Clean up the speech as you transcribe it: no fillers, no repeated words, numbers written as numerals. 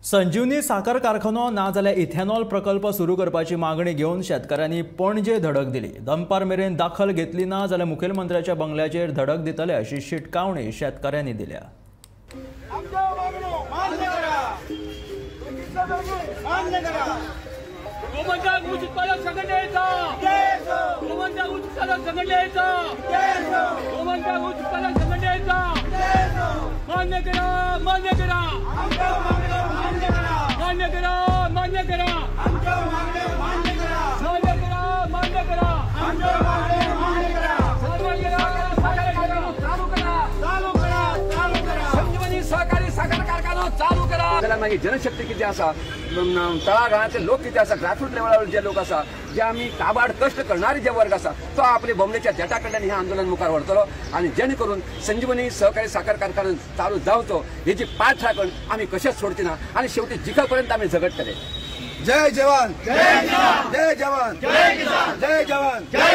संजीवनी साखर कारखानो ना जाल्यार इथेनॉल प्रकल्प सुरू करपाची मागणी घेवन शेतकारांनी पणजे धडक दिली। दनपार मेरेन दाखल घेतली ना जाल्यार मुखेलमंत्र्याच्या बंगल्याचेर धडक दितले अशी शिटकावणी शेतकारांनी दिल्या। गोमंतक ऊस उत्पादक संघटनेचा, गोमंतक ऊस उत्पादक संघटनेचा, गोमंतक ऊस उत्पादक संघटनेचा मान्य करा, मान्य करा, मान्य करा, मान्य करा, मान्य करा, मान्य करा, चालू करा, चालू करा, चालू करा। संजीवनी सहकारी साखर कारखानो चालू करा। जाल्यार मागीर जनशक्ती कितें आसा, तळागाळांतले लोक कितें आसा, ग्रासरूट लेवलार जे लोक आसा, जे आमी काबाड कश्ट करणारे जे वर्ग आसा तो आपले बोमलेच्या देटा कडल्यान हें आंदोलन मुखार व्हरतलो आनी जेणे करून संजीवनी सहकारी साखर कारखानो चालू जावचो हेजी पाठ राखण आमी कशेंच सोडची ना आनी शेवटी जिखा पर्यंत आमी झगडटले। जय जवान, जय किसान, जय जवान, जय किसान, जय जवान, जय।